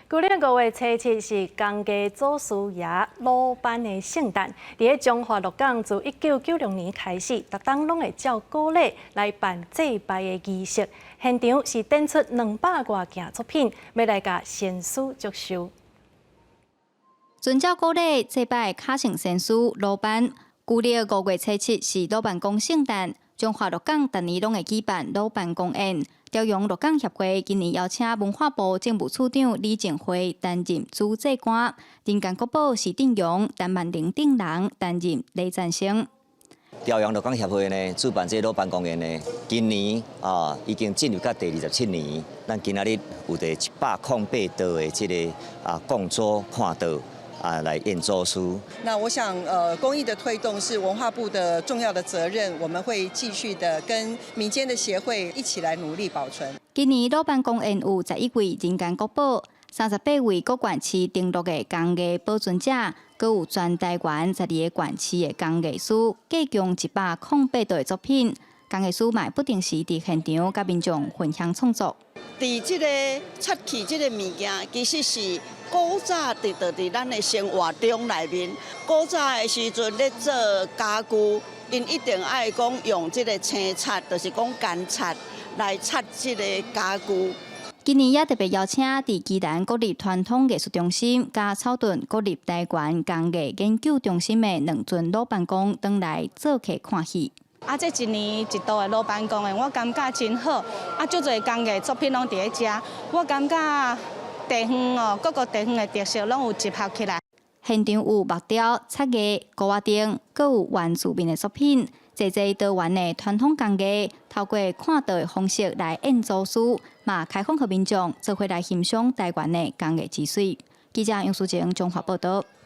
舊曆五月初七是工藝祖師爺魯班的聖誕。佇咧彰化鹿港，自1996年開始，逐冬攏會照古禮來辦祭拜的儀式。現場是展出200外件作品，欲來共先師祝壽。遵照古禮祭拜卡成先師魯班。舊曆五月初七是魯班公聖誕，彰化鹿港逐年攏會舉辦魯班公宴。朝陽鹿港協會今年邀請文化部政務處長李正惠擔任主祭官，人間國寶徐振榮、陳萬玲等人擔任禮讚生。朝陽鹿港協會呢，主辦這個魯班公宴呢，今年啊已經進入到第27年。咱今仔日有佇108道的這個啊供桌看桌啊來宴祖師。那我想，工藝的推動是文化部的重要的責任，我們會繼續的跟民間的協會一起來努力保存。今年魯班公宴有11位人間國寶，38位各縣市登錄的工藝保存者，閣有全台灣12個縣市的工藝師，計共108道的作品。工藝師嘛不定時佇現場佮民眾分享創作。佇這個漆器這個物件，其實是古早佇佇佇咱的生活中內面，古早的時陣咧做家具，𪜶一定愛講用這個青漆，就是講乾漆來漆這個家具。今年也特別邀請佇宜蘭國立傳統藝術中心、佮草屯國立台灣工藝研究中心的兩尊魯班公轉來做客看戲。啊，這一年一度的魯班公宴，我感覺真好。啊，足濟工藝作品攏佇咧遮，我感覺地方哦，各個地方的特色攏有集合起來。現場有木雕、漆藝、鍋仔燈，閣有原住民的作品，濟濟多元的傳統工藝，透過看桌的方式來宴祖師，嘛開放予民眾做伙來欣賞台灣的工藝之水。記者楊淑靜綜合報導。